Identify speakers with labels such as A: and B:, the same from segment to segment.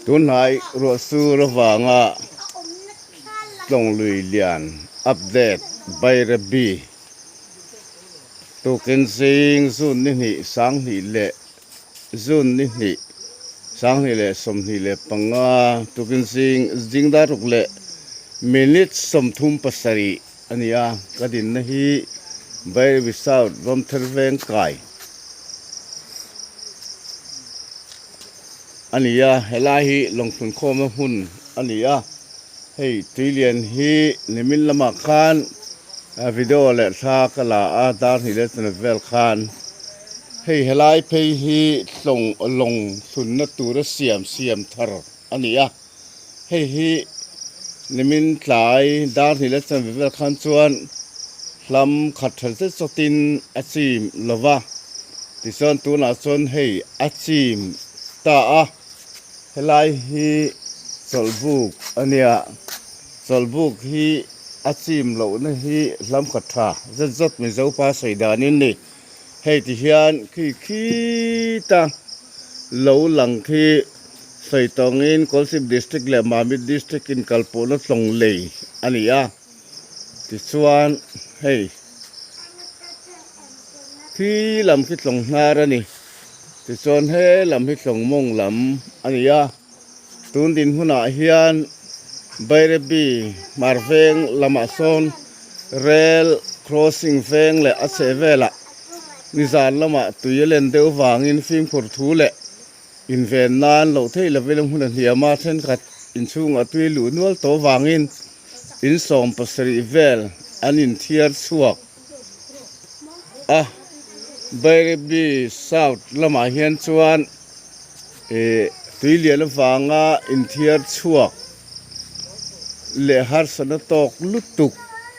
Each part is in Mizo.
A: Tunhnai ruah sur avanga tlawng lui lian update Bairabi tukin zing zun ni hnih sanghnih leh zun ni hnih sanghnih leh 25 tukin zing zing dar ruk leh minute 37 a ni a ka dinna hi Bairabi South Ramthar veng kai a ni a helai hi lawngthun khawmna hmun a ni a hei tui lian hi nimin lamah khan video leh thla ka la a dar hnih leh chawhnu vel khan hei helai phei hi tlawng lawng thlunna tura siam siam thar a ni a hei hi nimin tlai dar hnih leh chawhnu vel khan chuan hlam khat tha zet zawtin a chim lo va tichuan tunah chuan hei a chim ta a helai hi chawlhbuk a nia chawlhbuk hi a chim lohna hi hlam khat tha zet zawt Mizo pa sawi danin ni hei ti hian khi khita lo lang khi sawi tawngin Kolasib district leh Mamit district in kalpawhna tlawng lei a ni a tichuan hei khi lam khi tlawng hnar a ni tichuan he lam hi tlawng mawng lam a ni a. Tun dinhmunah hian Bairabi hmar veng lamah sawn rail crossing veng leh a chheh velah nizan lamah tui a len deuh vangin fimkhur thu leh inven nan loh theih lovin a hmun a hniam a, thenkhat inchhungah tui luh nual tawh vangin in 70 vel an inthiar chhuak a. Bairabi South lamah hian chuan. Ih tui lian avanga inthiar chhuak leh harsatna tawk lutuk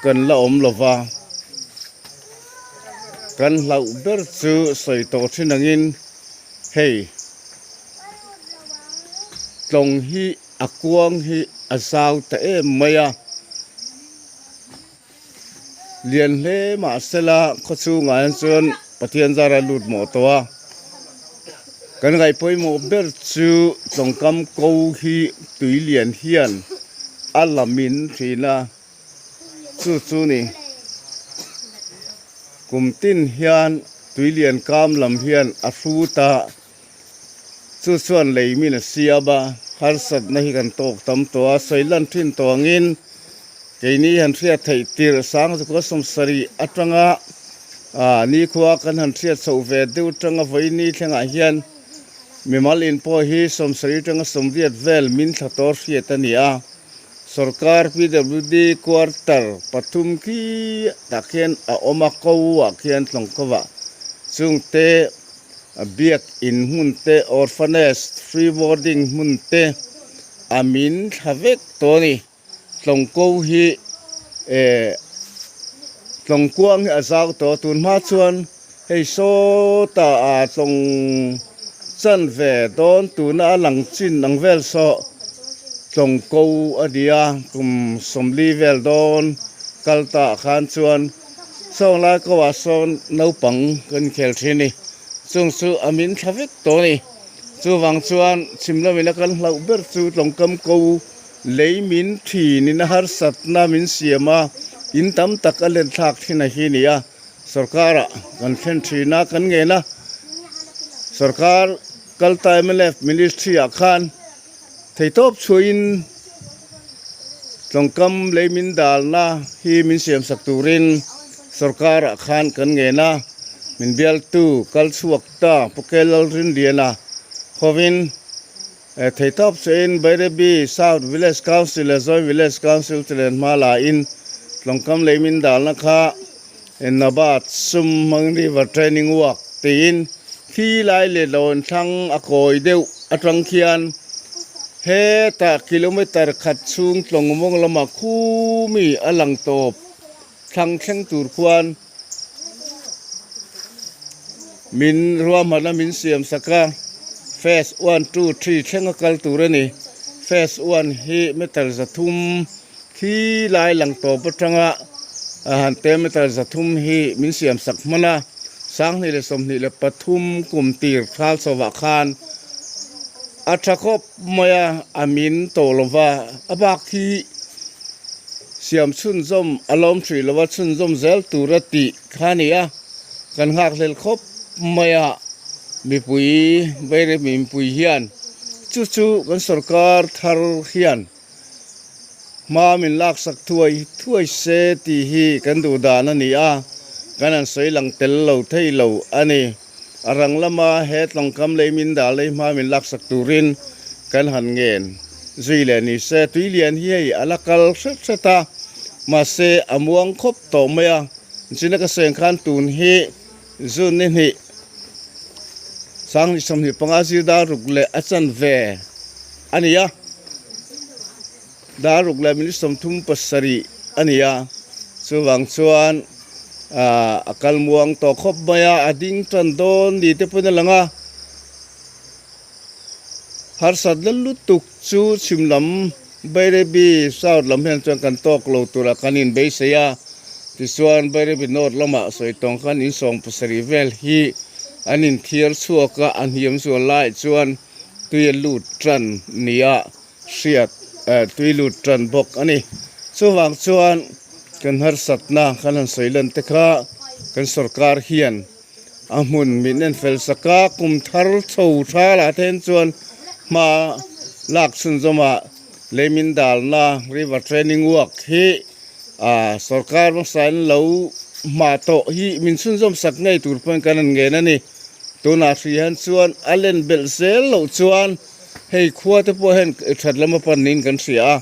A: kan la awm lo va, kan hlauh ber chu sawi tawh thin angin hei tlawng hi a kuang hi a zau ta em mai a. Lian hle mahsela khawchhungah hian chuan Pathian zara lut mawh tawh a, kan ngaih pawimawh ber chu tawngkam ko hi tui lian hian a la min thin a, chu chu ni kum tin hian tui lian kam lam hian a hrut a, chu chuan lei min a siam a, harsatna hi kan tawk tam tawh a, sawi lan thin tawh angin keini han hriat theih tirh sang zukua 70 atanga ah nikhua kan han hriat chhoh ve deuh atanga vawiini thlengah hian mimal in pawh hi 70 atanga 80 vel min thla tawr hriat a ni a, sorkar PWD quarter pathum khi tah khian a awm a ko ah khian tlawng kovah chungte. A biak in hmun te orphanage free boarding hmun te a min thla vek tawh a ni tlawng ko hi eh tlawng kuang hi a zau tawh a tun hma chuan hei sawtah ah tlawng chan ve dawn tuna a lang chin ang vel saw tlawng ko a ni a kum 40 vel dawn kal ta ah khan chuan. Sawng lai ko ah sawn naupang kan inkhel thin a ni. Chung chu a min thla vek tawh a ni. Chuvang chuan chhim lamina kan hlauh ber chu tlawngkam ko lei min thinin a harsatna min siam a, in tam tak a len thlak thin a hi a ni a. Sorkar-ah kan thlen thin a, kan ngen a. Sorkar kalta mnf ministry-ah khan Theitawp chhuahin tlawngkam lei min dalna hi min siamsak turin sorkarah khan kan ngen a, min bialtu kal chhuak ta Pu Lalrinliana hovin theitawp chhuahin Bairabi South Village Council leh Zawi Village Council te len hma lain tlawngkam lei min dalna kha Nabat sum hmang river training work tiin khi lai leh lawn thlang a kawi deuh atang khian hetah kilometer khat chhung tlawng mawng lamah khu mi a lang tawp thlang thleng tur khuan min ruahmanna min siam sak a phase one two three thleng a kal tur a ni phase one hi meter 300 Khi lai lang tawp atanga a han te meter 300 hi min siam sak hman a, 2023 kum tir thal chhovah khan. A tha khawp mai a, a min tawh lo va, a bak hi siam chhunzawm a lawm hrih lo va, chhunzawm zel tur a tih kha a ni a, kan nghakhlel khawp mai a, mipui Bairep mipui hian chu chu kan sorkar thar hian hma min laksak thuai thuai se tih hi kan duh dan a ni a, kan han sawi lang tel lo thei lo a ni. A rang lama he tlawngkam lei min dah lei hma min laksak turin kan han ngen zui leh ni se. Tui lian hi hei a la kal hret hret a, mahse a muang khawp tawh mai a. China ka seng khan tun hi June ni hnih sanghnih 25 zir dar ruk leh a chanve a ni a, dar ruk leh minute 37 a ni a, chuvang chuan ahh a kal muang tawh khawp mai a, a ding tan dawn ni te pawhin a lang a, harsat la lutuk chu chhim lam Bairabi South lam hian chuan kan tawk lo turah kan inbeisei a, tichuan Bairabi North lamah sawi tawng khan in 70 vel hi an inthiar chhuak a, a hniam zual laiah chuan tui a lut tan nia hriat eh tui lut tan bawk a ni. Chuvang chuan kan harsatna kan han sawi lan te kha kan sorkar hian a hmun min en fel sak a, kum thar chho tha lah te hian chuan hma lak chhunzawm ah lei min dalna river training work hi ah sorkar hmasa in lo hma tawh hi min chhunzawm sak ngei tur pawhin kan han ngen a ni. Tunah hrih hian chuan a len belh zel loh chuan hei khua te pawh hian that lam a pan niin kan hria a,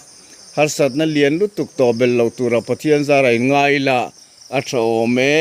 A: harsatna lian lutuk tawh belh loh tura Pathian zara in ngai ila a tha awm e.